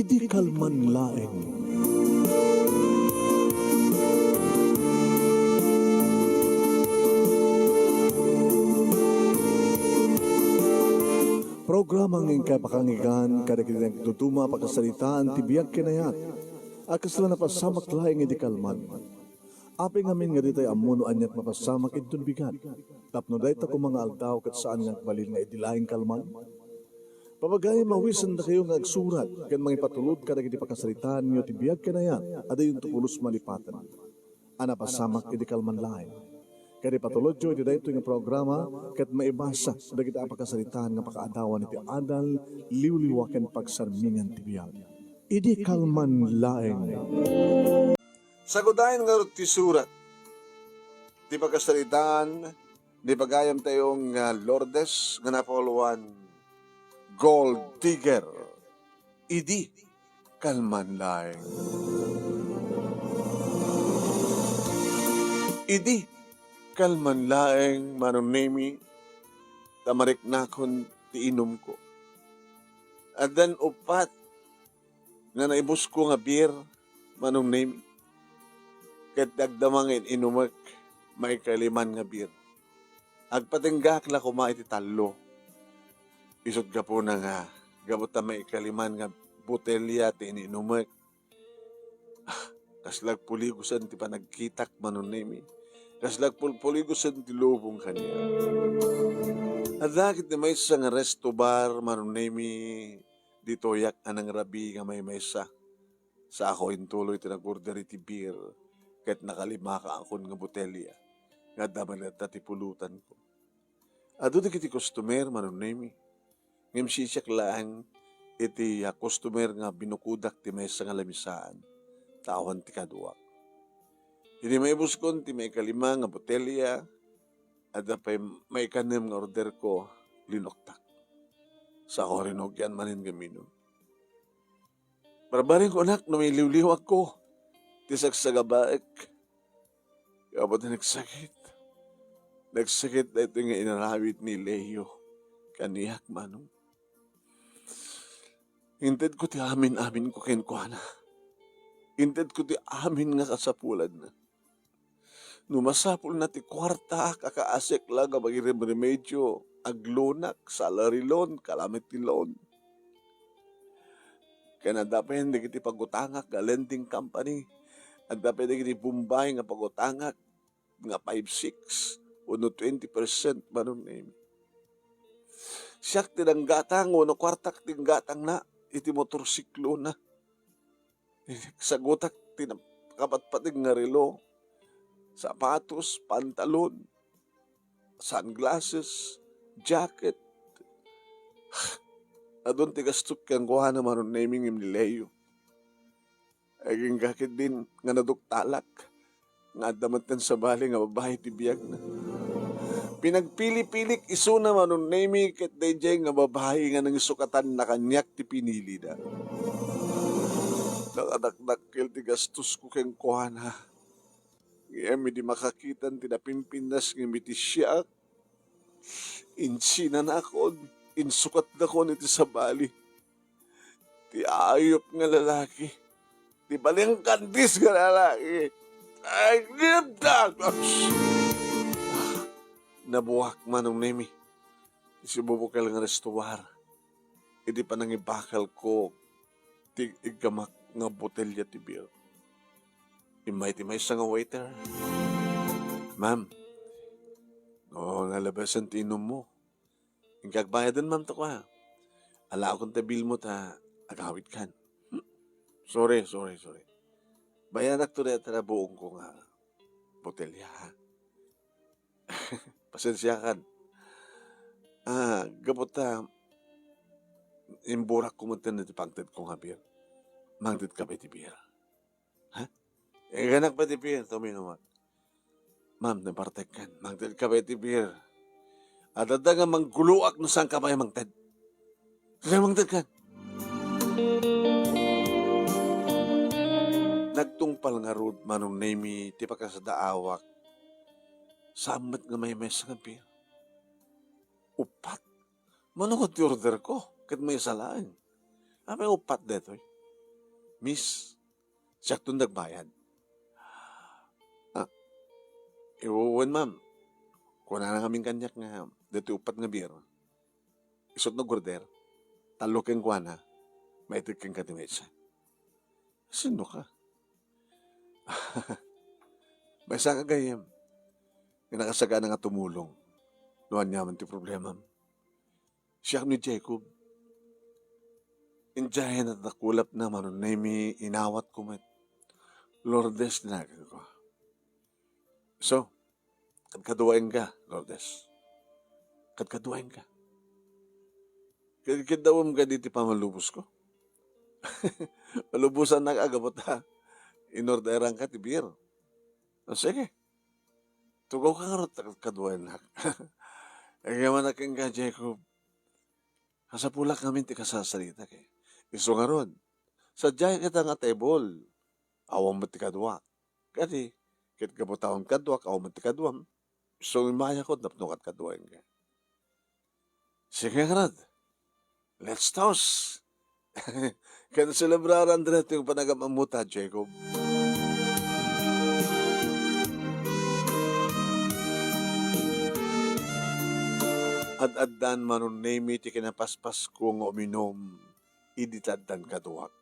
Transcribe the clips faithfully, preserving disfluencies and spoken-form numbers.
Idi kalman laeng. Programa nga inkay pakangigan kadagiti nagduduma a pakasaritaan ti biag ken ayat a kasla napasamak laeng idi kalman. Apay ngamin nga ditay ammo no aniat mapasamak inton bigat, tapno dayta koma nga aldaw ket saan nga agbalin nga idi laeng kalman? Papagayo, mawisendakayo nga agsurat ken mangipatulod kadagiti pakasaritaanyo ti biag ken ayat a diyonto pulos malipaten a napasamak idi kalman laeng. Ket ipatulodyo iti daytoy nga programa ket maibasa dagiti a pakasaritaan nga pakaadawan iti adal, liwliwa ken pagsarmingan ti biag. Idi kalman laeng. Sagudayen ngarud ti surat ti pakasaritaan ni pagayamtayo nga Lourdes nga napauluan, Gold Digger. Idi kalman laeng. Idi kalman laeng, Manong Nemi, ta mariknakon ti inumko. Addan uppat nga naibusko nga beer, Manong Nemi. Ket agdama nga in-inumek, maikaliman nga beer. Agpatinggak la koma iti tallo. Isut' gapuna nga, gapu ta maikaliman nga botelya ti in-inumek, ah, kasla agpuligosen ti panagkitak, Manong Nemi. Kasla agpulpuligosen ti lubong kaniak. Adda ket ti maysa nga resto bar, Manong Nemi, ditoyak a nangrabi nga maymaysa. Sako intuloy ti nag-order iti beer, ket nakalimaka akon nga botelya nga adda met latta ti pulutanko. Adu dagiti customer, Manong Nemi, ngem sisiak laeng iti, ah, customer nga binukodak ti maysa nga lamisaan, ta awan ti kaduak. Idi maibuskon ti maikalima nga botelya, adda pay maikanem nga orderko, linuktak. Sako rinugian manen nga uminum. Barbareng kunak no mailiwliwakko ti sagsagabaek. Apo ti nagsakit. Nagsakit daytoy nga inaramid ni Leo kaniak, Manong. Intedko ti amin-aminko kenkuana. Intedko ti amin nga kasapulanna. No masapulna ti kuartaak a kaasek la nga mangiremremedio, aglonak, salary loan, calamity loan. Ken adda pay dagiti pagutangak nga lending company. Adda pay dagiti Bombay nga pagutangak nga five, six, wenno twenty percent, Manong Nemi. Siak ti nanggatang wenno kuartak ti inggatangna iti motorsiklona. Sagutak ti nap-, kapatpateg nga relo, sapatos, pantalon, sunglasses, jacket. Adun ti gastok kenkuana, Manong Nemi, ngem ni Leo. Agingga ketdin nga naduktalak nga adda metten sabali nga babai ti biagna. Pinagpili-pilik isuna, Manong Nemi, ket daydiay nga babai nga nangisukatanna kaniak ti pinilida. Nakadakdakkel ti gastosko kenkuana. Ngem idi makakitan ti napimpintas ngem iti siak, insinanakon, insukatnakon iti sabali ti ayup nga lalaki, ti balingkandis nga lalaki. Ay, nabuak, Manong Nemi, ti sibubukel nga restobar. Iti panangibakalko ti iggamak nga botelya ti beer. Immay ti maysa nga waiter. "Ma'am, no nalabesen ti inummo, inka agbayaden, ma'am, ta kua. Alaokon ta bill mo ta agawidkan." "Hmm? Sorry, sorry, sorry. Bayanak to dayta buongko nga botelya, ha?" Pasensiakan. Ah, gapu ta, imburakko metten iti pangtedko nga beer. Mangtedka pay ti beer. Ha? Ingganak pay ti beer, ta uminumak. Ma'am, napartekkan. Mangtedka pay ti beer. Adda nga mangguloak no saanka pay mangted. Kaya mangted kan. Nagtungpal ngarud, Manong Nemi, ti pakasadaawak. Saan met nga maymaysa nga beer? Uppat. Mano nga ti order ko? Ket maysa laeng. Apay uppat daytoy? "Miss, siakton nagbayad." "Ah, eh, wen, ma'am. Kunana ngamin kaniak nga ditoy uppat nga beer, isu't nag-order, tallo kenkuana, maited kenka ti maysa." "Sino ka?" "Maysa ka gayyem nga nakasagana nga tumulong no aniaman ti problemam. Siak ni Jacob. Idiay nadakulapna, Manong Nemy, inawatko met. Lourdes ti naganko. So, kadkaduaenka, Lourdes. Kadkaduaenka. Ket, ket dawem kadi ti pammalubosko?" "Malubosannak a gapu ta inorderanka ti beer." "O, sige. Tugawka ngarud ta kadkaduaennak." "Agyamanak kenka, Jacob. Kasapulak ngamin ti kasasaritak, eh. Isu ngarud, sadiay kita nga table. Awan met ti kaduak. Kadi, ket gapu ta awan kaduak, awan met ti kaduam, isu nga imayakon tapno kadkaduaenka." "Sige ngarud. Let's toast. Ken selebraran daytoy panagam-ammota, Jacob." Ad-addan, Manong Nemy, ti kinapaspasko nga uminum idi ta addan kaduak.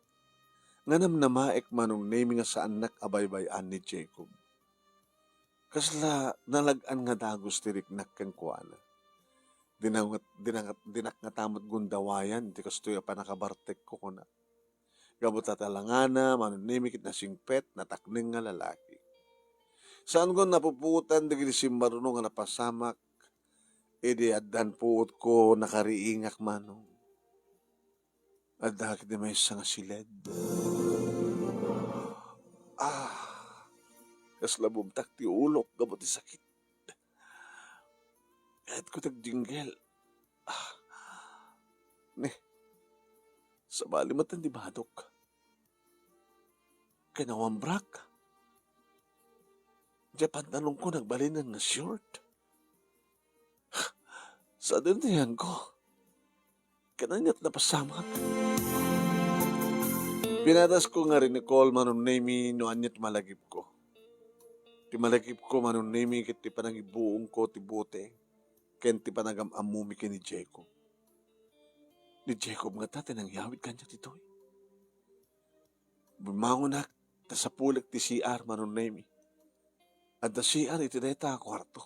Nga namnamaek, Manong Nemy, nga saannak a baybay-an ni Jacob. Kasla nalag-an nga dagus ti riknak kenkuana. Dinangat-, dinangat-, dinak ngata met gundawayan ti kastoy a pannakabartekko, kuna. Gapu ta talangana, Manong Nemy, ket nasingpet, natakneng nga lalaki. Saanko napupuotan dagiti simmaruno nga napasamak idi addan puotko nakariingak, Manong. Adda ket maysa nga siled. Ah, kasla bumtak ti ulok gapu ti sakit. Kayatko ti agjinggel. Ah, ne, sabali met ti badok. Ken awan brak. Diay pantalonko nagbalinen nga short. Sadin ti yanko. Ken aniat napasamak. Pinadasko nga rinikol, Manong Nemy, no aniat malagipko. Ti malagipko, Manong Nemy, ket ti panangibuongko ti bote ken ti panagam-ammomi ken ni Jacob. Ni Jacob ngata ti nangyawid kaniak ditoy. Bummangonak ta sapulek ti C R, Manong Nemy. Adda C R iti dayta a kuarto.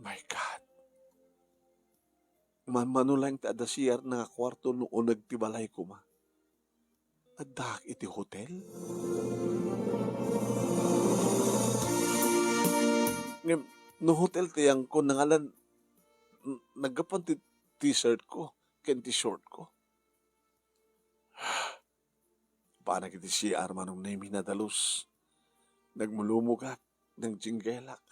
My God! Mammano laeng ti adda C R na nga kuarto no uneg ti balay koma. Addaak iti hotel? Ngem no hotel ti yanko, nangalan, n-, naggapuan ti t-shirt ko ken ti short ko. Panak iti C R, Manong Nemy, nadalus. Nagmulumogak, nagjinggelak.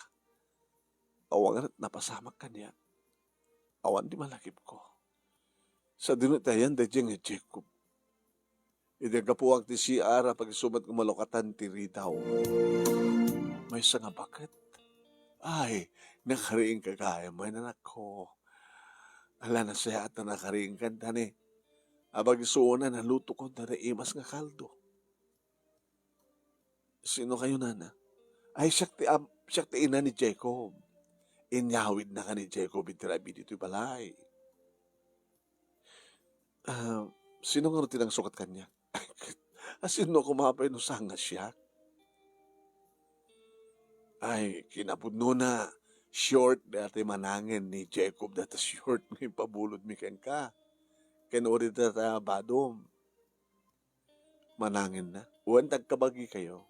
Awan napasamak kaniak. Awan ti malagipko. Sadino ti ayan daydiay nga Jacob? Idi aggapuak ti C R, apagisumat nga malukatan ti ridaw. Maysa nga baket. Ay, nakariingka gayam, ay, nanakko. Ala, nasayaat ta nakariingkan, tani. Apagisuon, nalutokon dayta imas nga kaldo. Sino kayo, nana? Ay, siak ti am-, siak ti ina ni Jacob. Inyawidnaka ni Jacob iti rabii ditoy balay. Ah, sino ngarud ti nangsukat kaniak? A, sino koma pay no saan nga siak? Ay, kinapudnona, short dayta manangen ni Jacob dayta short nga impabulodmi kenka. Ken uri dayta badom. Manangenna? Wen, ti agkabagikayo.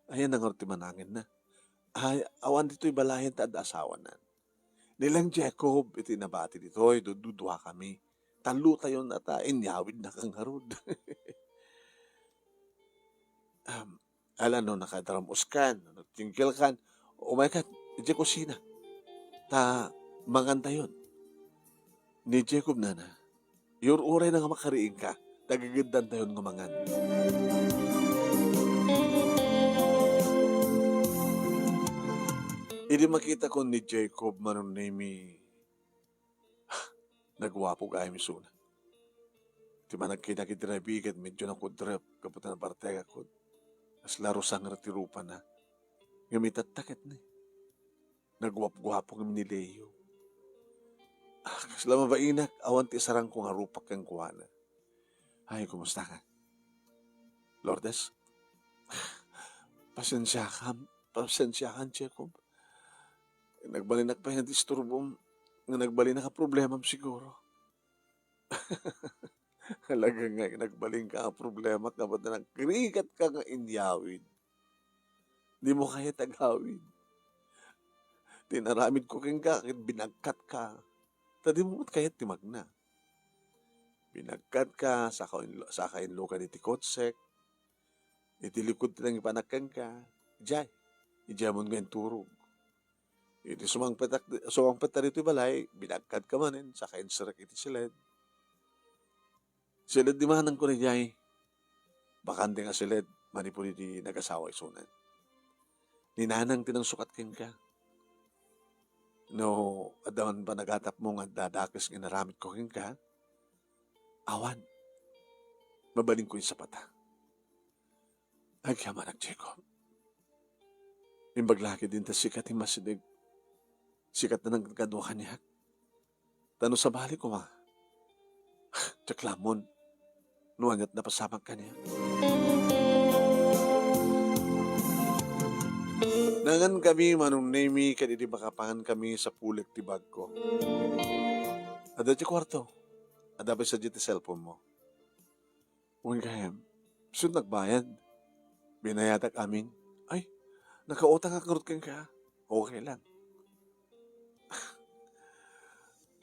Ayan ngarud ti manangenna? Ay, awan ditoy balayen ta adda asawanan. Ni Leng Jacob iti nabati ditoy, dududua kami. Tallotayon a ta inyawidnaka ngarud. Am, ala no nakadaram uskan, no tingkelkan, umayka idiay kusina. Ta mangantayon. Ni Jacob, nana, iyur-urayna nga makariingka, ta gigiddantayon nga mangan. Idi makitakon ni Jacob, Manong Nemy, nagwapo gayam isuna. Ti Ti panagkitak iti rabii ket medyo nakudrep gapu ta nabartekak ket kasla rosangre ti rupana. Ngem itatta ketdi, nagguapguapo ngamin ni Leo. Ah, kasla mabainak, awan ti isarangko nga rupak kenkuana. Ay, kumusta ka? Lourdes? Pasensiakan, pasensiakan, Jacob. Nagbalinak pay nga disturbom, nga nagbalinak a problemam siguro. Talaga nga nagbalinka a problema, kabat na nagrigat ka nga inyawid. Dimo kayat agawid. Ti inaramidko kenka, ket binagkatka. Ta dimo met kayat ti magna. Binagkatka, saka inlo-, saka inlukan iti kotsek. Iti likud ti nangipanak kenka. Idiay. Idiay mon nga inturog. Iti sumangpetak, sumangpet ta ditoy balay, binagkatka manen, saka inserrek iti siled. Siled di manang ko idiay. Bakante nga siled, manipud iti nagasawa isunan. Ni nanang ti nangsukat kenka. No, adda man panagatapmo nga adda dakes nga inaramidko kenka, awan. Mabalinko iti sapata. Agyamanak, Jacob. Imbag la ketdin ta sika ti masideg. Sika ti nagkadua kaniak. Ta no sabali koma, diak lammon no aniat napasamak kaniak. Nangankami, Manong Nemy, ket idi makapangankami, sapulek ti bagko. Adda ti kuarto. Adda pay sadiay ti cellphone mo. Wen gayam, isu nagbayad. Binayadak amin. Ay, nakautangak ngarud kenka. Okay lang.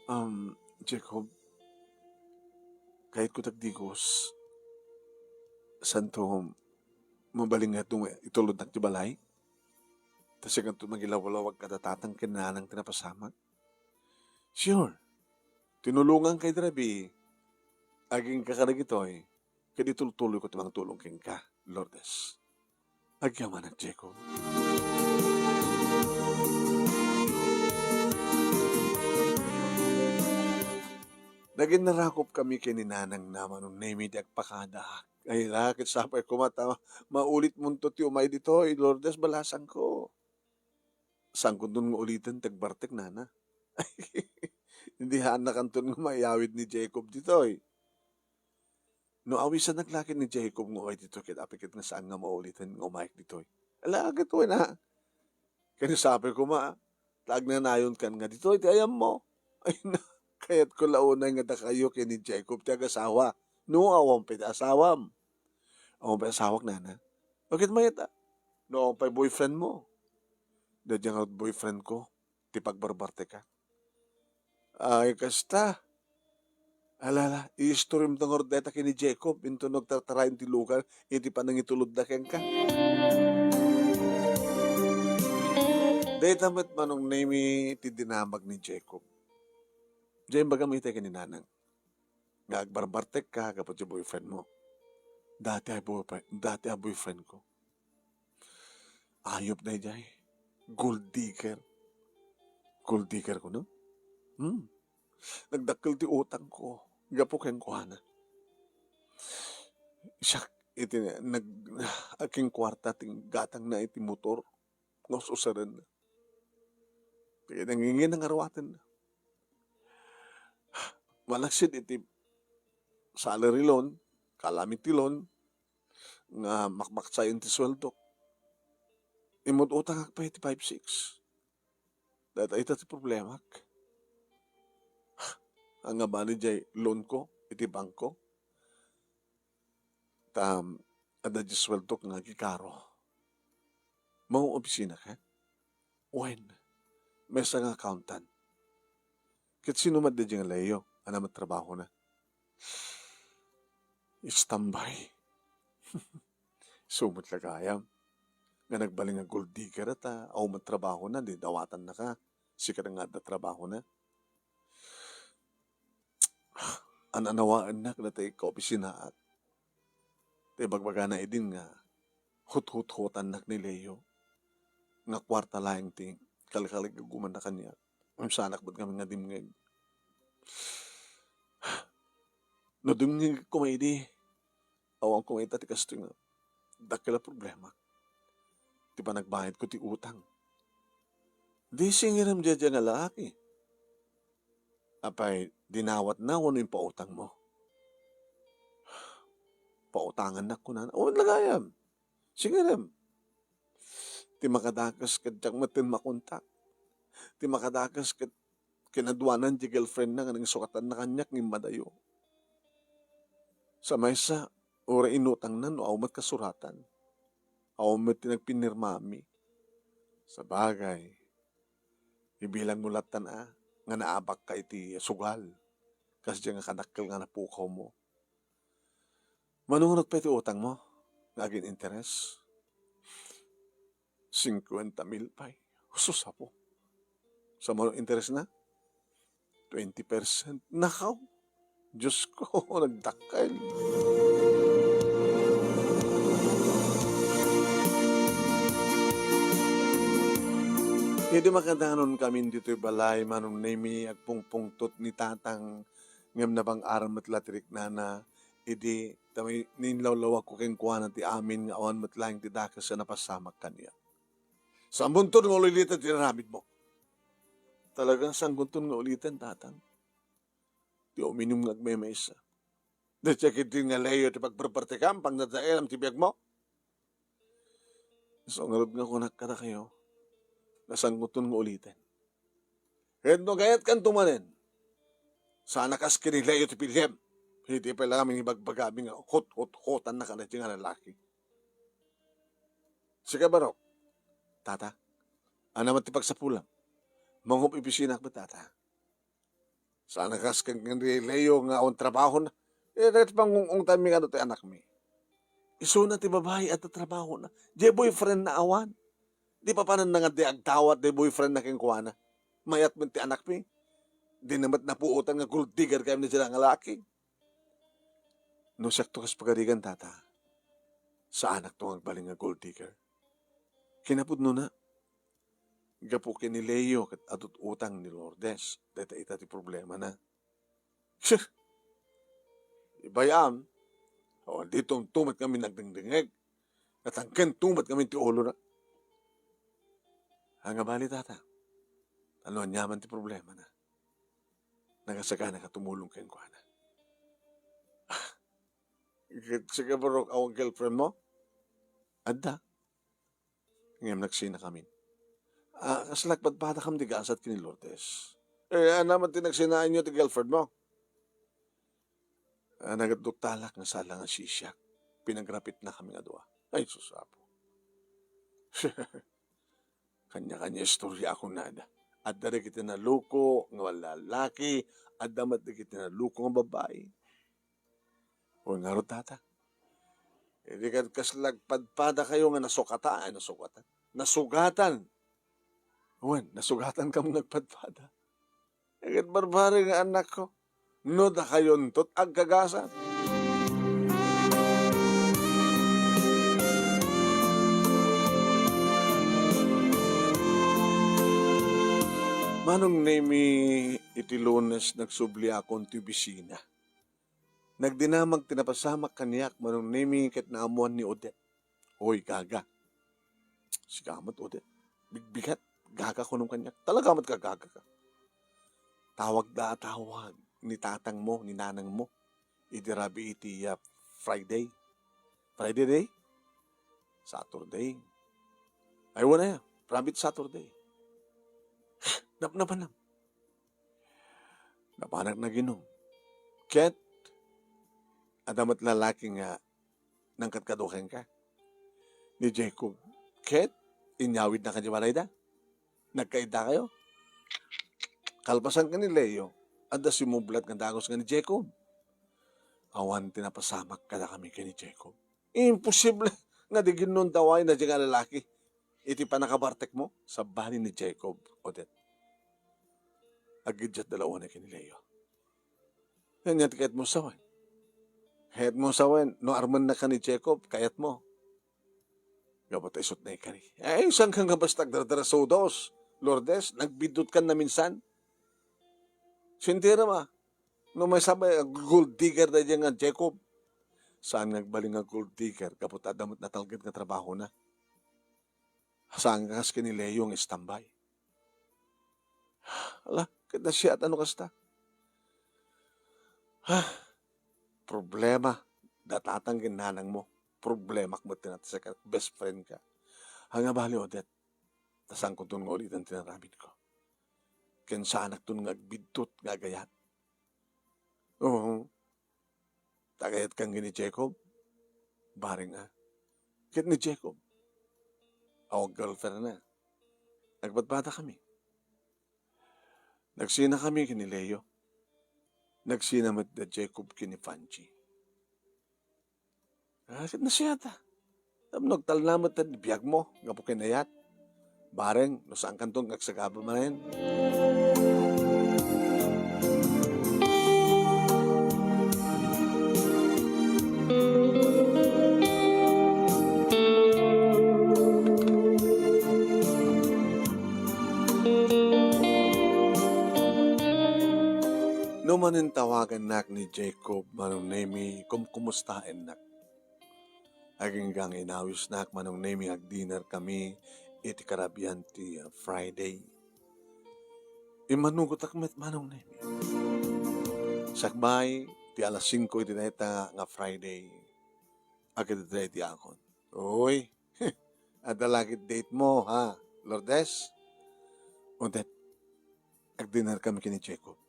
Um, Jacob, kayatko ti agdigos. Santo, mabalin nga itulodnak ti balay. Ta sikanto mangilawlawag kada tatang ken nanang ti napasamak. Sure. Tinulonganka idi rabii. Agingga kadagitoy. Ket itultuloyko ti mangtulong kenka, Lourdes. Agyamanak, Jacob. Naginnarakop kami ken ni nanang na Manong Nemy ti agpakada. Ay la, ket sapay koma ta maulitmonto ti umay ditoy, Lourdes, balasangko. Saankonton nga uliten ti agbartek, nana. Idi haannakanton nga maiyawid ni Jacob ditoy. No awisannak la ket ni Jacob nga umay ditoy ket apay ket nga saan nga mauliten nga umayek ditoy. Ala, ket wen a. Ken sapay koma, ta agnanayonkan nga ditoy ti ayammo. Ay na, kayatko la unay nga dakayo ken ni Jacob ti agasawa. No, awan pay ti asawam. Awan pay asawak, nana. Bakit mayat a? No, awan pay boyfriend mo. Daydiay ngarud boyfriend ko ti pagbarbartekak. Ay, kasta. Ala, ala, iistoriem ta ngarud dayta ken ni Jacob, inton no agtartarayon ti lugar, iti panangitulodda kenka. Dayta met Manong Nemy ti dinamag ni Jacob. Diay imbagam itay ken ni nanang nga agbarbartekka gapu ti boyfriend mo. Dati a boyfriend, dati a boyfriend ko. Ayup daydiay. Gold digger. Gold digger kuno? Hmm. Nagdakkel ti utangko gapu kenkuana. Siak iti nag-, agingkuarta ti gatangna iti motor nga us-usarenna. Ket nangingin nga aruatenna. Malaksid iti salary loan, calamity loan, nga makmaksayen ti sueldok. Imut-utangak pay iti five six. Dayta ita ti problemak. Angabali diay loan ko iti bangko. Ta, adda diay sueldok nga agikaro. Mao opisina ka? Wen, maysa nga accountant. Ket sino met daydiay nga Leo a naman trabahona? Standby. Isu met la gayam nga nagbalin nga gold digger ta, awan met trabahona, di dawatannaka. Sika nga adda trabahona. An-anawaennak dayta kaopisinaak. Ta ibagbagana idin nga huthuthutannak ni Leo nga kuarta laeng ti kalkaligumanna kaniak. Ngem saanak met ngamin nga dimngeg. No dumngeg koma idi, awan koma ita ti kastoy nga dakkel a problema. Ti panagbayad ko ti utang. Di singirem daydiay nga lalaki. Apay, dinawatna wenno impautangmo? Pautangannak, kunana. O, lagayam. Singirem. Ti makadakes ket diak metten makontak. Ti makadakes ket kinaduanan ti girlfriendna nga nangisukatanna kaniak ngem madayo. Sa maysa, uray inutangna no awan met kasuratan. Awan met ti nagpinirmami. Sabagay, ibilangmo lattan a nga naabakka iti sugal, kasdiay nga kadakkel nga napukawmo. Mano ngarud pay ti utangmo nga agin-interes? Singkuenta mil pay. Sus, Apo. Sa mano interesna? Twenty percent. Nakaw! Diyos ko, nagdakkel. Idi makadanunkami ditoy balay, Manong Nemi, agpungpungtot ni Tatang, ngem nabang-aran met la ti riknana. Idi ta may ninlawlawagko kenkuana ti amin nga awan met laeng ti dakes a napasamak kaniak. Saan mo nga uliten ti inaramidmo? Talagang saanko nga uliten, Tatang. Ti uminum nga agmaymaysa. Diak ketdi nga Leo ti pagperpertekam, pagdadaelam ti biagmo. Isu ngarud nga kunak kadakayo, saanko nga uliten. Ket no kayatkanto manen, saan a kas ken ni Leo ti piliem. Idi pay la ngamin ibagbagami nga hot-hot-hotanna kadaydi nga lalaki. Sika, Barok. Tata, ania met ti pagsapulam? Mangup-opisinak met, Tata. Saan a kas ken ni Leo nga awan trabahona. Eh, ket pangung-ungtanmi nga adu ti anakmi. Isuna ti babai adda trabahona. Diay boyfriendna awan. Di papananna nga diay agdawat diay boyfriendna kenkuana. Mayat met ti anakmi. Dina met napuotan nga gold digger kayat ni dayta nga laki. No siakto kas pagarigan, Tata, saanakto nga agbalin nga gold digger. Kinapudnona, gapu ken ni Leo ket adu ti utang ni Lourdes, dayta ita ti problemana. Sir, ibay-am, awan diay tumtumet ngamin nagdengdengngeg, natangken tumet ngamin ti ulona. Ania bali, Tata? No aniaman ti problemana, nagasaganak a tumulong kenkuana. Ket sika, Barok, awan girlfriendmo? Adda. Ngem nagsinakamin. Ah, kasla agpadpadakam ti gasat ken ni Lourdes. Eh, ania met ti nagsinaanyo ti girlfriendmo? Ah, nagatduktalak nga sala nga siak. Pinagrapitnakami nga dua. Ay, sus, Apo. Kaniakaniak istorya a kunada. Adda dagiti naloko nga lalaki, adda met dagiti naloko nga babai. Wen ngarud, Tata. Idi ket kasla agpadpadakayo nga nasukatan, ay, nasukatan. Nasugatan. Wen, nasugatankam nga agpadpada. Ket barbari nga annakko, no dakayonto ti agkagasan. Manong Nemi, iti Lunes nagsubliakon ti opisina. Nagdinamag ti napasamak kaniak, Manong Nemi, ket naammoan ni Odette. Hoy, gaga. Sika met, Odette. Bigbigat. Gaga kunam kaniak. Talaga met gagaga ka. Tawagda a tawag ni tatangmo, ni nanangmo. Idi rabii iti, ah, Friday. Friday day? Saturday. Ay, wala ya. Rabii iti Saturday. Napnapanam. Napanak naginum. Ket, adda met lalaki nga nangkadkadua kenka. Ni Jacob. Ket, inyawidnaka idiay balayda. Nagkaiddakayo. Kalpasan ken ni Leo, adda simmublat nga dagus nga ni Jacob. Awan ti napasamak kadakami ken ni Jacob. Imposible nga di ginnundawaenna diay nga lalaki iti pannakabartekmo, sabali ni Jacob, Odette. Aggiddiatda la unay ken ni Leo. Ania ti kayatmo sawen? Kayatmo sawen, no armennak ken ni Jacob, kayatmo? Gapu ta isut' naikari. Ay, saan ka nga basta agdardarasudos, Lourdes? Nagbiddutkana minsan? Sintirem a. No maysa met a gold digger daydiay nga Jacob. Saan nga agbalin nga gold digger gapu ta adda met natalged nga trabahona. Saan nga kas ken ni Leo nga istambay. Ala, ket nasayaat no kasta. Ah, problema da tatang ken nanangmo. Problemak met ti nat-, best friend ka. Ania bali, Odette, ta saankonton nga uliten ti inaramidko. Ken saanakton nga agbiddut nga agayat. Oo. Tagayatkan ken ni Jacob? Bareng a. Ket ni Jacob? Awan girlfriend na. Nagbadbadakami. Nagsinakami ken ni Leo. Nagsina met da Jacob ken ni Vangie. Ah, ket nasayaat a. Tapno agtalna met ti biagmo gapu ken ayat. Bareng no saankanton nga agsagaba manen. No manen tawagannak ni Jacob, Manong Nemy, kumkumustaennak. Agingga nga inawisnak, Manong Nemy, agdinner kami iti karabian ti, ah, Friday. Immanugotak met, Manong Nemy. Sakbay ti alas singko iti dayta nga Friday, agdidrive ti akon. Uy, adda la ket date mo, ha, Lourdes? Odette, agdinner kami ken ni Jacob.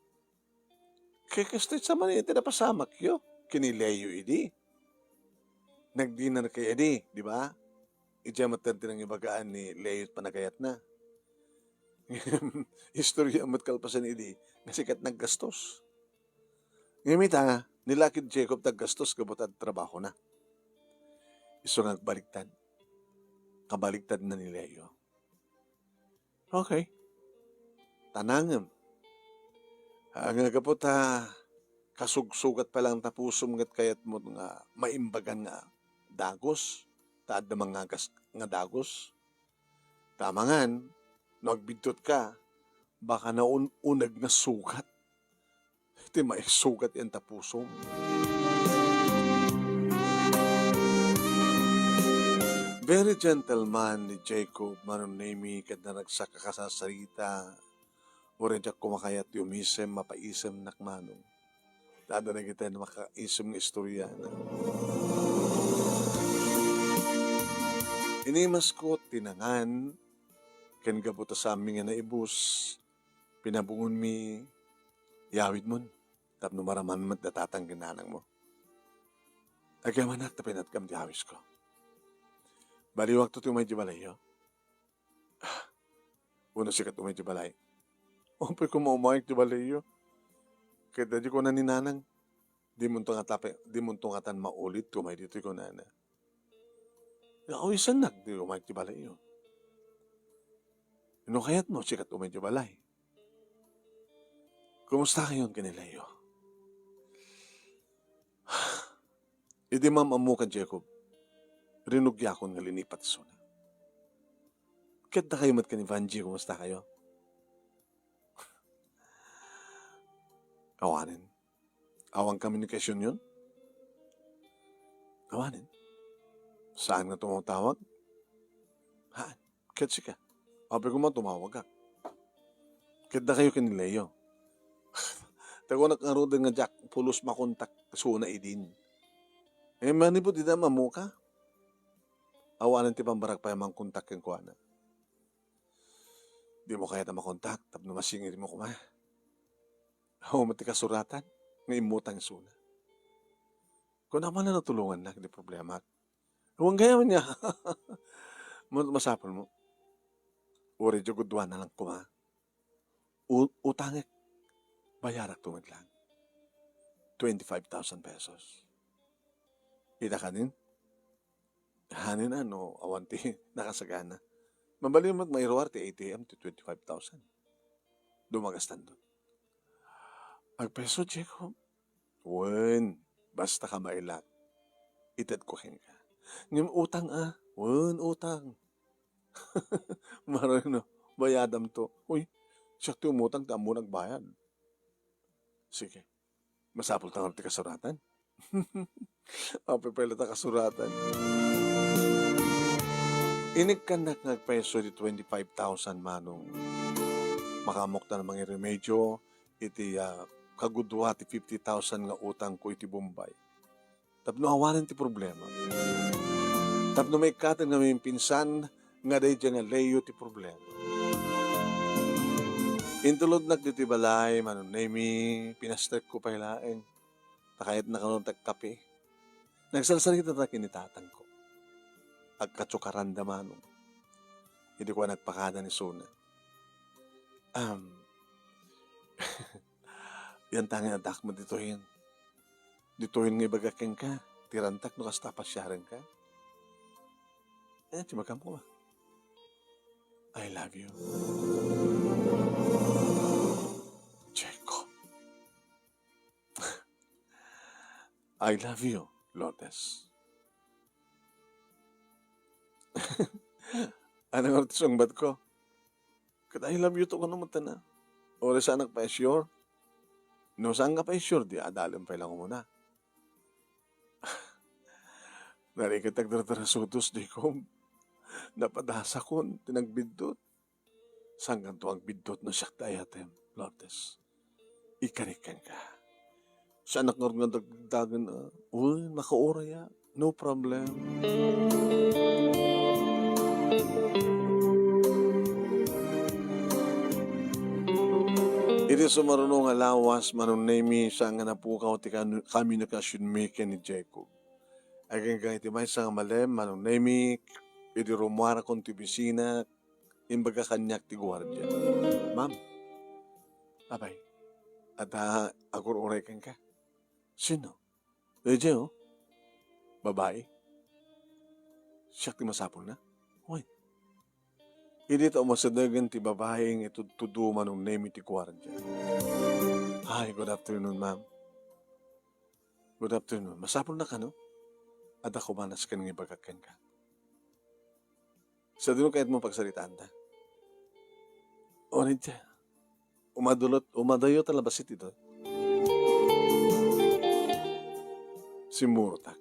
Ket kastoy sa man iti napasamakyo ken ni Leo idi. Nagdinner kayo idi, di ba? Idiay met ti nangibagaan ni Leo panagayatna. Istorya met kalpasan idi nga sika ti naggastos. Ngem ita, ni la ket Jacob ti aggastos gapu ta trabahona. Isu nga agbaligtad. Kabaligtadna ni Leo. Okay. Tanangem. Ah, nga gapu ta kasugsugat pa lang ta pusom ket kayatmo nga maimbagan nga dagus, ta adda mangagas nga dagus. Ta amangan, no agbiddut ka, baka naun-uneg nga sugat ti maisugat yan ta pusom. Very gentleman ni Jacob, Manong Nemy, ket naragsak a kasasarita. Uray diak koma kayat ti umisem, mapaisemnak, Manong. Ta adda dagiti makaisem nga istorya. Inimasko ti nangan, ken gapu ta saanmi nga naibus, pinabungonmi, yawidmon, tapno maraman met da tatang ken nanangmo. Agyamanak ta pinatkam ti awisko. Baliwakto ti umay di balayyo. Wenno sika ti umay ti balay. Apay, koma umayek ti balayyo. Ket idi kuna ni nanang, dimonto ngata, dimonto ngatan maulit ti umay ditoy kunana. Naawisannak ti umay ti balayyo. No kayatmo, sika ti umay ti balay. Kumusta kayon ken ni Leo? Idi maam-ammo ken Jacob, rinugiakon nga linipat isuna. Ket dakayo met ken ni Vangie, kumusta kayo? Awanen. Awan komunikasyonyon? Awanen. Saan nga tumatawag? Haan. Ket sika? Apay, koma tumawagak. Ket dakayo ken ni Leo? Tagonak ngaruden nga diak pulos makontak isuna idin. Eh, manipud ida mamuka? Awanen ti pambarag pay a mangkontak kenkuana. Dimo kayat a makontak tapno masingirmo koma? Awan met ti kasuratan nga immutang isuna. Kunak man a natulongannak iti problemak. Awan gayam ania. Ma-, masapulmo. Uray diay gudua na lang koma. U-, utangek. Bayarakto met lang. Twenty-five thousand pesos. Ita kanin? Hanin a no awan ti nakasagana. Mabalin met mairuar ti A T M ti twenty-five thousand. Dumagastan dun. Agpeso, Jacob? Wen, basta kamailak, itedko kenka. Ngem utang a? Wen, utang. Marino, bayadamto. Uy, siak ti umutang, ti ammon agbayad. Sige. Masapul ta ngarud ti kasuratan? Apay pay la ta kasuratan? Inikkannak nga agpayso di twenty-five thousand, Manong. Makaammotan a mangiremedio iti, ah, kagudua ti fifty thousand nga utangko iti Bombay. Tapno awanen ti problema. Tapno maikkaten nga maminsan nga daydiay nga leyo ti problema. Intulodnak ditoy balay, Manong Nemy, pinastrekko pay laeng. Ta kayatna kano ti agkape. Nagsalsalitadak ken ni tatangko. Agkatsukaranda, Manong. Idi kuan, nagpakada ni Suna. Um, yan tangen addak met ditoyen. Ditoyen nga ibagak kenka, ti rantak no kasta a pasiarenka. Eh, ti magam ko ba? I love you. Jacob. I love you, Lourdes. Ano nga ti sungbat ko? Ket I love you to kuno met na. Uray saanak pay a sure. No saanka pay sure, di adalem pay lang umuna. Narigat agdardarasudos, Jacob. Napadasakon ti nagbiddut. Saankanto agbiddut no siak ti ayatem, Lourdes. Ikarik kenka. Saanak ngarud nga dagdagen, ah. Uy, makauray, ah. No problem. Iti sumaruno nga lawas, Manong Nemy, saan nga napukaw ti kanu-, communication mi ken ni Jacob. Agingga iti maysa nga malem, Manong Nemy, idi rummuarakon ti opisina, imbaga kaniak ti guardia. Ma'am, apay, adda agur-uray kenka? Sino? Daydiay, oh. Babai. Siak ti masapulna? Wen. Idi ta umasidegen ti babai nga itudtudo, Manong Nemy, ti guardia. Hi, good afternoon, ma'am. Good afternoon. Masapulna kano? Adda kumanas ken nga ibagak kenka. Sadino kayatmo pagsaritaanta? Uray, umadayo, umadayo ta labasit ito. Simmurotak.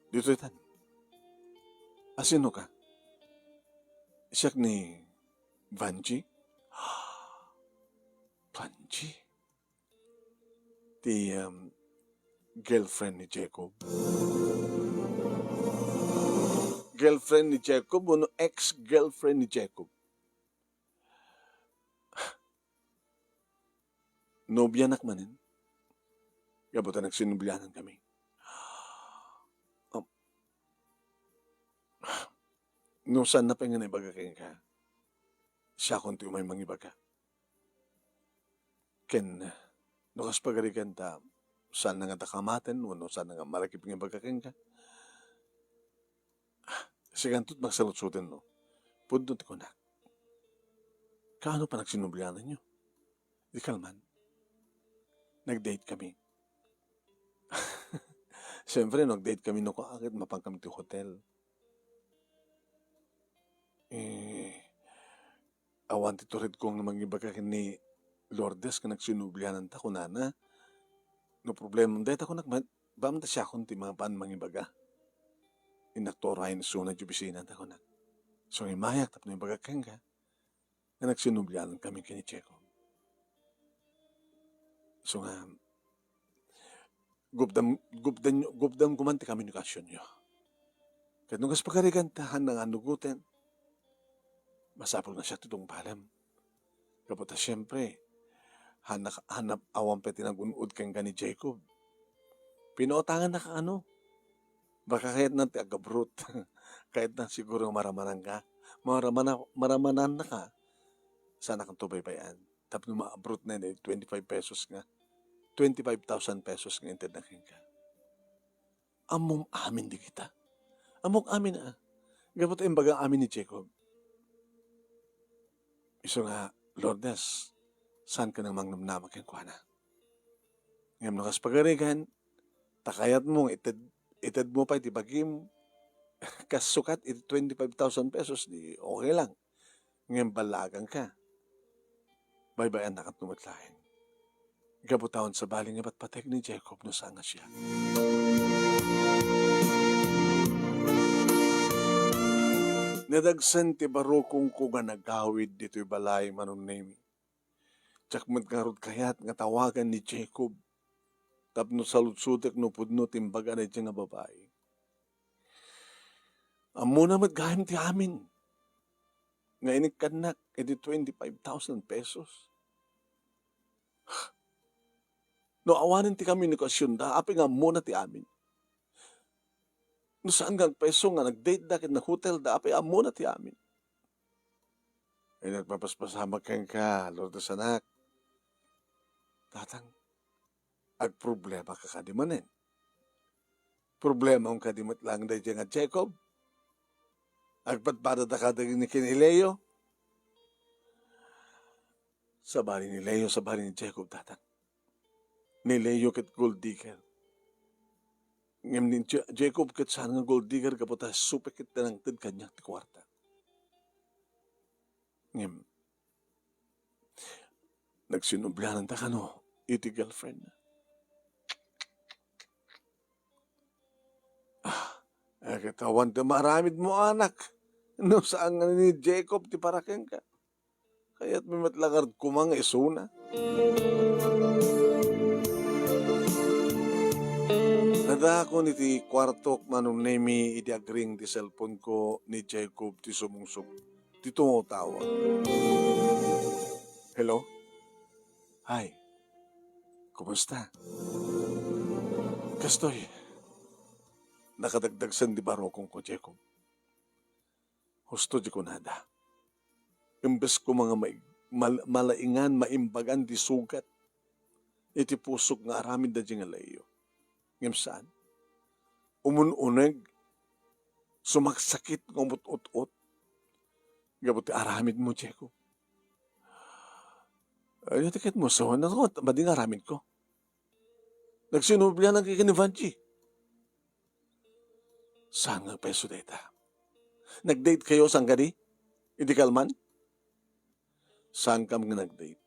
Ditoy tan. Asino ka? Siak ni Vanji? Vanji? Ti, um, girlfriend ni Jacob. Girlfriend ni Jacob wenno ex-girlfriend ni Jacob? Nobianak manen. Gapu ta nagsinobianan kami. Um, no saanna pay nga naibaga kenka, siakon ti umay mangibaga. Ken, no kas pagarigan ta, saanna nga dakamaten, wenno saanna nga malagip nga ibaga kenka. Sikanto ti magsalutsoten, no? Pudno ti kunak. Kaano pa nagsinobiananyo? Di kalman. Nag-date kami. Siyempre, nag-date kami, no, ket mapan kami ti hotel. Eh, awan ti turedko nga mangibaga ken ni Lourdes nga nagsinobiananta, kunana. No problem dayta, kunak, ma-, bamta siakon ti mapan mangibaga. Innak to uray ni Suna iti opisinanta, kunak. So, imayak tapno ibagak kenka nga nagsinobianan kami ken ni Jacob. So nga, gupdam, gupdam, gupdam ko man ti komunikasionyo. Ket no kas pagarigan ta, han nga nugoten, masapul nga siak ti tungpalem. Gapu ta, siyempre, han-, hanap awan pay ti nagun-od kenka ni Jacob. Pinuotangannak, ano? Baka kayatna ti agabrot. Kayatna siguro nga maramananka. Maramana-, maramanannaka. Saankanto baybay-an. Tapno maabrotna iti twenty-five pesos nga, twenty-five thousand pesos nga intedna kenka. Ammom amin dagita. Ammok amin, a. Gapu ta imbaga amin ni Jacob. Isu nga, Lourdes, saanka nga mangnamnama kenkuana. Ngem no kas pagarigan, ta kayatmo nga ited-, itedmo pay ti bagim, kas sukat iti twenty-five thousand pesos, di okay lang. Ngem ballaaganka. Baybay-annakto met laeng. Gapu ta awan sabali nga ipatpatek ni Jacob no saan nga siak. Nadagsen ti barukongko nga nagawid ditoy balay, Manong Nemi. Diak met ngarud kayat nga tawagan ni Jacob tapno saludsodek no pudno ti imbaga daydiay nga babai. Ammona met gayam ti amin nga inikkannak iti twenty-five thousand pesos. No awanen ti komunikasionda, apay nga ammona ti amin? No saan nga agpayso nga nag-date da ken nag-hotel da, apay ammona ti amin? Ay, nagpapaspasamak kenka, Lourdes anak. Tatang, agproblemaka kadi manen? Problemam kadi met laeng daydiay nga Jacob? Agpadpadada kadi ni ken ni Leo? Sabali ni Leo, sabali ni Jacob, tatang. Ni Leo ket gold digger. Ngem ni Ja-, Jacob ket saan nga gold digger gapu ta isu pay ket ti nangted kaniak ti kuarta. Ngem, nagsinubliananta kano iti girlfriend na. Ah, eh, ket awan ti maaramidmo, anak, no saan nga ni Jacob ti para kenka. Kayatmi met la ngarud koma nga isuna. Nadakon iti kuartok, Manong Nemi, idi agring ti cellphone ko ni Jacob ti sumungsong ti tumawtawag. Hello? Hi. Kumusta? Kastoy, nakadagdagsen ti barukongko, Jacob. Husto ti kunada. Imbes koma nga mai-, mal-, malaingan, maimbagan ti sugat iti pusok nga aramid daydiay nga Leo. Ngem saan. Umun-uneg, sumaksakit nga umut-ut-ot gapu ti aramidmo, Jacob. Ania ti kayatmo, sawen, ano madi nga aramidko? Nagsinubliananka ken ni Vanji. Saan nga agpayso dayta? Nag-date kayo, saan kadi? Idi kalman? Saankam nga nag-date.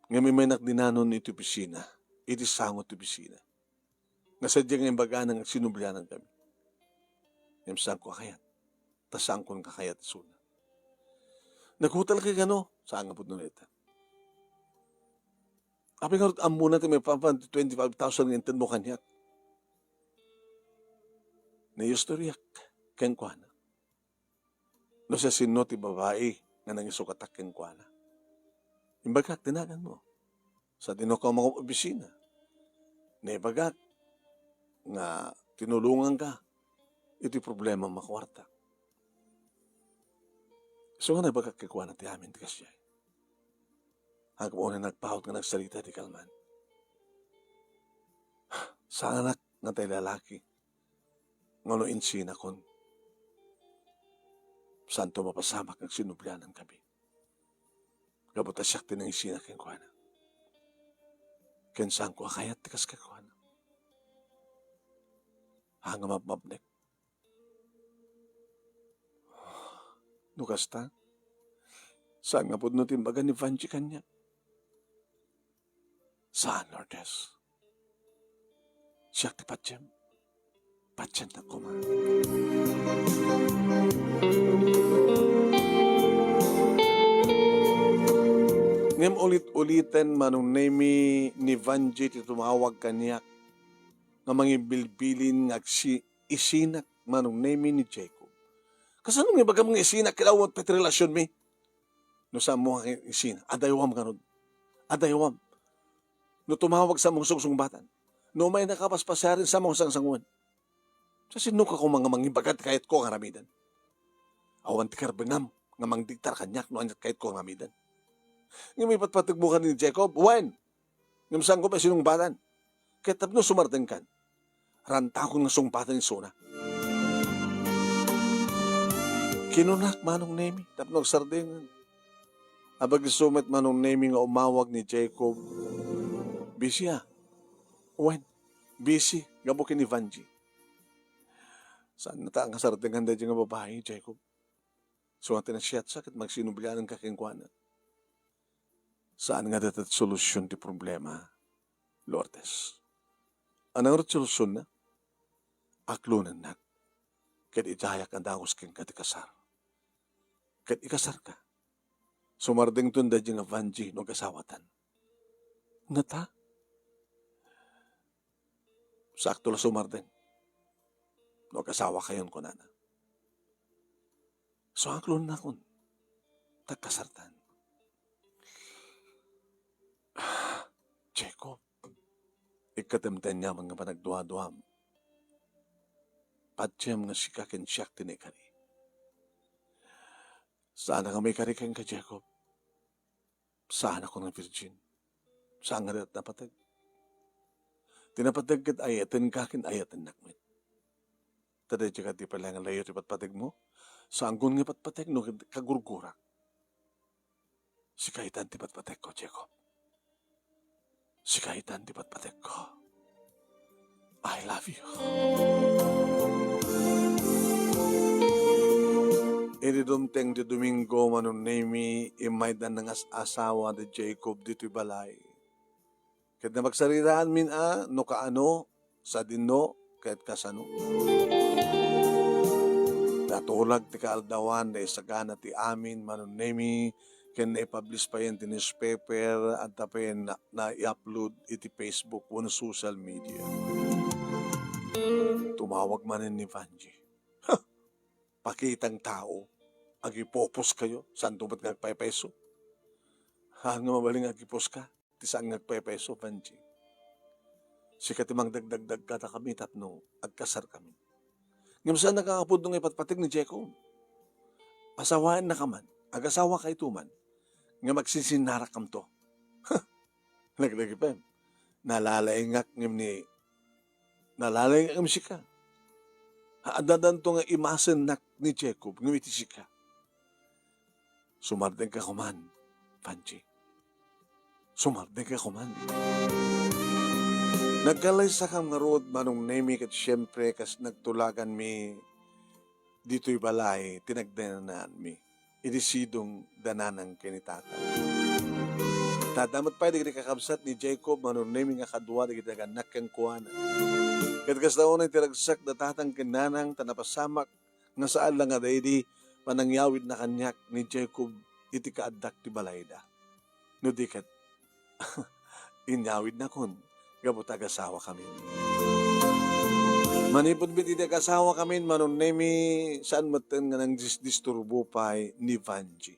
Ngem immaynak dinanon iti opisina, iti sango ti opisina. Nga sadiay nga imbagana nga agsinublianankami. Ngem saanko a kayat. Ta saankon kakayat isuna. Naghotelkay kano? Saan nga pudno dayta. Apay ngarud ammona ti maipapan ti twenty-five thousand nga intedmo kaniak? Naistoryak kenkuana no siasino ti babai nga nangisukatak kenkuana. Imbagak ti naganmo. Sadino ka mangop-opisina? Naibagak nga tinulonganka iti problemam a kuarta. Isu nga naibagak kenkuana ti amin ti kasiay. Ngem unay nagpaut nga nagsarita idi kalman. Saanak nga tay lalaki nga no insinakon, saanto mapasamak nga agsinublianankami. Gapu ta siak ti nangisina kenkuana. Ken saanko a kayat ti kas kenkuana. Haan nga mapmapnek. No kasta, saan nga pudno ti imbaga ni Vanji kaniak? Saan, Lourdes. Siak ti patiem. Patiennak koma. Ngem ulit-uliten, Manong Nemi, ni Vanji ti tumawag kaniak nga mangibilbilin nga agsi-, isinak, Manong Nemi, ni Jacob. Kasano nga ibagam nga isinak ket awan pay ti relasionmi? No saanmo nga isina, adaywam ngarud. Adaywam. No tumawag, saanmo nga sungsungbatan. No umaynaka paspasiaren, saanmo nga sangsangoen. Siasinoka koma nga mangibaga ti kayatko nga aramiden? Awan ti karbengam nga mangdiktar kaniak no ania ti kayatko nga aramiden. Ngem ipatpategmo kadi ni Jacob, wen, ngem saanko pay sinungbatan. Ket tapno sumardengkan, rantakon nga sungbaten isuna. Kinunak, Manong Nemi, tapno agsardengen. Abagiso met, Manong Nemi, nga umawag ni Jacob. Busy a. Wen, busy gapu ken ni Vanji. Saannata nga sardengan daydiay nga babai, Jacob. Isu nga ti nasiatsa ket magsinubliananka kenkuana. Saan nga dayta ti solusion ti problema, Lourdes. Ania ngarud ti solusionna? Aklonennak, ket idiayak a dagus kenka ti kasar. Ket ikasarka. Sumardengton daydiay nga Vangie no agasawatan. Ngata? Sakto la sumardeng. No agasawakayon, kunana. So, aklonennakon. Ta agkasartan. Jacob, ikkatem ti aniaman nga panagduaduam. Patiem nga sika ken siak ti naikari. Saanak a maikari kenka, Jacob. Saanakon nga virgin. Saan nga dayta ti napateg. Ti napateg ket ayatenka ken ayatennak met. Ta daydiay kadi pay laeng nga layo ti patpategmo. Saankon nga ipatpateg no kagurgurak. Sika itan ti patpategko, Jacob. Sika itan ti patpategko. I love you. Idi dumteng ti Domingo, Manong Nemy, immaydan nga as-asawa ni Jacob ditoy balay. Ket napagsariraan min a no kaano, sadino, ket kasano. Natulag ti kaaldawan, naisagana ti amin, Manong Nemy, ken naipublish payen ti newspaper, adda payen na, nai-upload iti Facebook wenno social media. Tumawag manen ni Vangie. Ha! Pakitang tao, agipoposkayo, saanto met nga agpaypayso. Haan nga mabalin nga agiposka, ti saan nga agpaypayso, Vangie. Sika ti mangdagdagdag kadakami tapno agkasarkami. Ngem saannak nga pudno nga ipatpateg ni Jacob. Asawaennaka man, agasawakayto man, ngem agsinsinnarakkamto. Laglagipen, nalalaingak ngem ni, nalalaingak ngem sika. Addanto nga imasennak ni Jacob ngem iti sika. Sumardengka koman, Vangie. Sumardengka koman. Nagkalaysakam ngarud, Manong Nemy, ket siempre, kas nagtulaganmi ditoy balay, ti nagdananaanmi. Idi sidong da nanang ken ni tatang. Ta adda met pay dagiti kakabsat ni Jacob, Manong Nemy, nga kadua dagiti nagannak kenkuana. Ket kasta unay ti ragsak da tatang ken nanang, ta napasamak nga saan la nga daydi panangyawidna kaniak ni Jacob iti kaaddak ti balayda. No di ket, inyawidnakon gapu ta agasawakamin. Manipud met idi agasawakamin, Manong Nemy, saan metten nga nangdisdisturbo pay ni Vangie.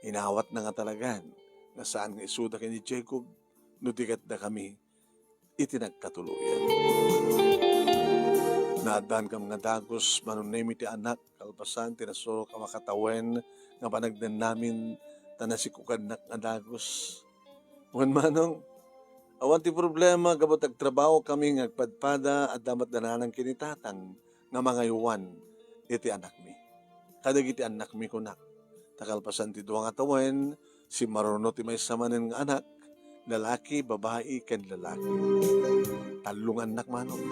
Inawatna nga talagan nga saan nga isuda ken ni Jacob no di ket dakami iti nagkatuloyan. Naaddaankam nga dagus, Manong Nemy, ti anak, kalpasan ti nasurok a makatawen nga panagdennamin, ta nasikokannak nga dagus. Wen, Manong, awan ti problema gapu ta agtrabahokami nga agpadpada, adda met da nanang ken ni tatang nga mangaywan iti anakmi. Kadagiti annakmi, kunak, ta kalpasan ti dua nga tawen, simmaruno ti maysa manen nga anak, lalaki, babai, ken lalaki. Tallo nga annak, Manong.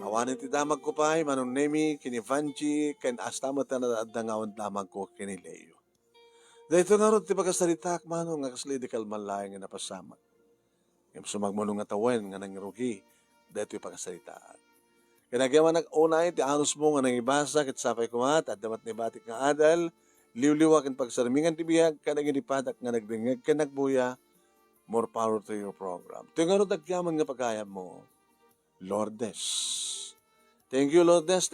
Awanen ti damagko pay, Manong Nemy, ken ni Vangie, ken kasta met ti adda nga awan damagko ken ni Leo. Daytoy ngarud ti pakasaritaak, Manong, nga kasla idi kalman laeng nga napasamak. Ngem sumagmamano nga tawen nga nangrugi daytoy pakasaritaak. Ken agyamanak unay ti anusmo nga nangibasa, ket sapay koma ta adda met naibatik nga adal, liwliwa ken pagsarmingan ti biag, kadagiti padak nga nagdengngeg ken nagbuya. More power to your program. Ti ngarud agyaman nga pagayammo, Lourdes. Thank you, Lourdes.